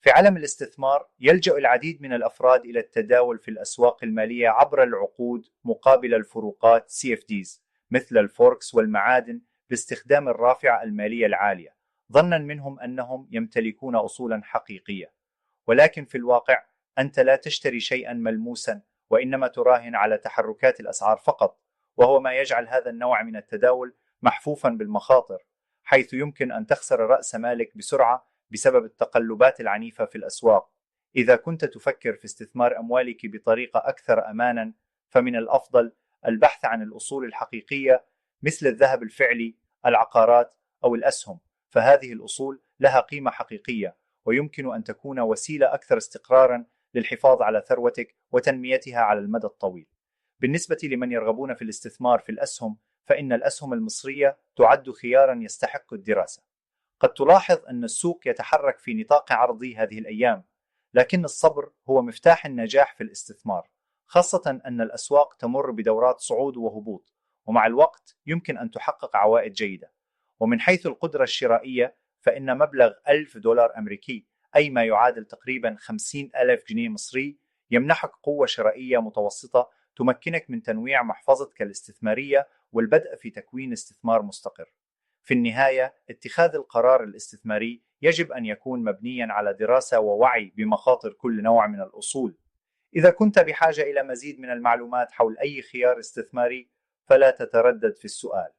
في عالم الاستثمار يلجأ العديد من الأفراد إلى التداول في الأسواق المالية عبر العقود مقابل الفروقات CFDs مثل الفوركس والمعادن باستخدام الرافعة المالية العالية، ظنا منهم أنهم يمتلكون أصولا حقيقية. ولكن في الواقع أنت لا تشتري شيئا ملموسا، وإنما تراهن على تحركات الأسعار فقط، وهو ما يجعل هذا النوع من التداول محفوفا بالمخاطر، حيث يمكن أن تخسر رأس مالك بسرعة بسبب التقلبات العنيفة في الأسواق. إذا كنت تفكر في استثمار أموالك بطريقة أكثر أمانا، فمن الأفضل البحث عن الأصول الحقيقية مثل الذهب الفعلي، العقارات، أو الأسهم، فهذه الأصول لها قيمة حقيقية ويمكن أن تكون وسيلة أكثر استقرارا للحفاظ على ثروتك وتنميتها على المدى الطويل. بالنسبة لمن يرغبون في الاستثمار في الأسهم، فإن الأسهم المصرية تعد خيارا يستحق الدراسة. قد تلاحظ أن السوق يتحرك في نطاق عرضي هذه الأيام، لكن الصبر هو مفتاح النجاح في الاستثمار، خاصة أن الأسواق تمر بدورات صعود وهبوط، ومع الوقت يمكن أن تحقق عوائد جيدة. ومن حيث القدرة الشرائية، فإن مبلغ $1000 أمريكي، أي ما يعادل تقريبا 50,000 جنيه مصري، يمنحك قوة شرائية متوسطة تمكنك من تنويع محفظتك الاستثمارية والبدء في تكوين استثمار مستقر. في النهاية، اتخاذ القرار الاستثماري يجب أن يكون مبنيا على دراسة ووعي بمخاطر كل نوع من الأصول. إذا كنت بحاجة إلى مزيد من المعلومات حول أي خيار استثماري، فلا تتردد في السؤال.